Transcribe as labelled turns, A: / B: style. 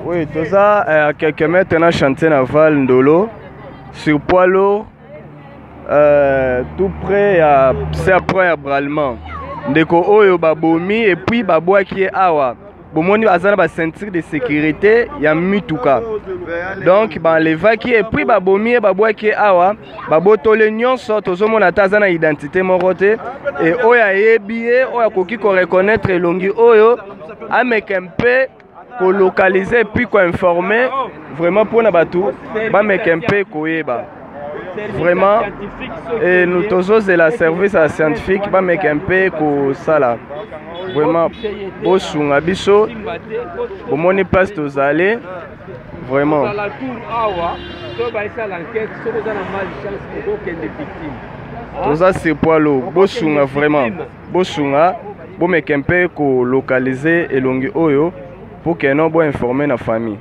A: Oui, toza euh, à quelques mètres na chantier naval Ndolo sur poids lourd euh, tout près ya serpent ya Bralman. Ndeko oyo babomi et puis babwaki ye awa. Bomoni aza na ba ceinture de sécurité ya mituka. Donc baenlevaki et puis babomi ye babwaki ye awa. Babotoli nyonso tozomona ata aza na identité moko te e oyo ayebi ye oyo akoki koreconnaitre elongi oyo ameka mpe kolokalize epuis koinforme vraiment mpona bato bameka mpe koyeba vraiment e nous tozozela service ya scientifique bameka mpe kosala vraiment bosunga biso bomoni place tozali vraiment
B: Osala tour awa to baisala enquête soki oza na malchance okokende victime
A: toza sur poids lourd bosunga vraiment bosunga bomeka mpe kolokalize elongi oyo mpo keno boinforme na famille.